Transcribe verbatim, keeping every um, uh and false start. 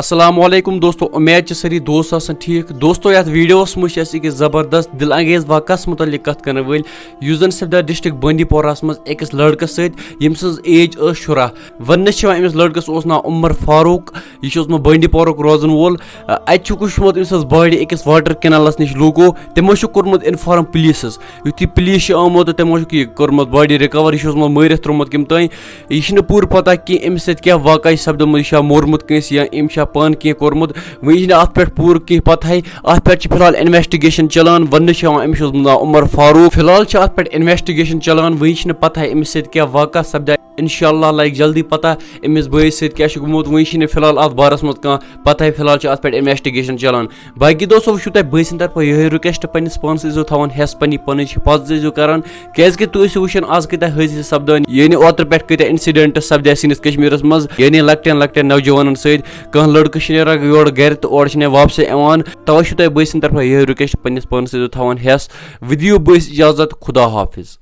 السلام علیکم دوستو، امید چھِ سٲری دوست آسان ٹھیٖک۔ دوستو، یتھ ویڈیوس منٛز چھِ أسۍ أکِس زبردست دل انگیز واقعس متعلق کتھ کرن وٲلۍ، یُس زن سپدیو ڈسٹرکٹ بانڈی پوراہس منٛز أکِس لڑکس سۭتۍ، ییٚمۍ سٕنٛز ایج ٲس شُراہ۔ وننہٕ چھِ یِوان أمِس لڑکس اوس ناو عمر فاروق، یہِ چھُ اوسمُت بانڈی پورُک روزن وول۔ اتہِ چھُکھ وٕچھمُت أمۍ سٕنٛز باڈی أکِس واٹر کینالس نِش لوٗکو، تِمو چھُ کوٚرمُت انفارم پُلیٖسس۔ یُتھُے پُلیٖس چھُ آمُت تہٕ تِمو چھُکھ یہِ کوٚرمُت باڈی رِکور، یہِ چھُ اوسمُت مٲرِتھ ترٛوومُت کٔمۍ تام۔ یہِ چھُنہٕ پوٗرٕ پتہ کینٛہہ أمِس سۭتۍ کیٛاہ واقعہ چھُ سپدیومُت، یہِ چھا مورمُت کٲنٛسہِ یا أمۍ چھا پانہٕ کینٛہہ کوٚرمُت، وۄنۍ چھِنہٕ اَتھ پٮ۪ٹھ پوٗرٕ کینٛہہ پتہٕے۔ اَتھ پٮ۪ٹھ چھِ فی الحال انویسٹیگیشن چلان، وننہٕ چھِ یِوان أمِس چھُ اوسمُت ناو عمر فاروق۔ فی الحال چھِ اَتھ پٮ۪ٹھ انویسٹیگیشن چلان، وۄنۍ چھِنہٕ پتہٕے أمِس سۭتۍ کیٛاہ واقعہ سپدیو۔ انشاءاللہ لگہِ جلدی پتہ أمِس بٲیِس سۭتۍ کیٛاہ چھُ گوٚمُت، وۄنۍ چھِنہٕ فی الحال اَتھ بارس منٛز کانٛہہ پتہٕے، فی الحال چھِ اَتھ پٮ۪ٹھ انویسٹیگیشن چلان۔ باقی دوستو، وۄنۍ چھُو تۄہہِ بٲے سٕنٛدِ طرفہٕ یِہوٚے رِکویسٹ پنٛنِس پانَس، ٲسۍزیو تھاوان ہٮ۪س پنٛنہِ پانٕچ حفاظت ٲسۍزیو کران، کیٛازِکہِ تُہۍ ٲسِو وٕچھان آز کۭتیٛاہ حٲدثہٕ سپدان، یعنی اوترٕ پٮ۪ٹھ کۭتیٛاہ انسیڈنٹس سپدے سٲنِس کشمیٖرس منٛز، یعنی لۄکٹٮ۪ن لۄکٹٮ۪ن نوجوانن سۭتۍ۔ کانٛہہ لڑکہٕ چھُ نیران یورٕ گرِ تہٕ اورٕ چھُنہٕ واپسٕے یِوان۔ توے چھُو تۄہہِ بٲے سٕنٛدِ طرفہٕ یِہوٚے رِکویسٹ پنٛنِس پانَس، ٲسۍزیو تھاوان ہٮ۪س۔ ودیو بٲیِس اجازت، خدا حافظ۔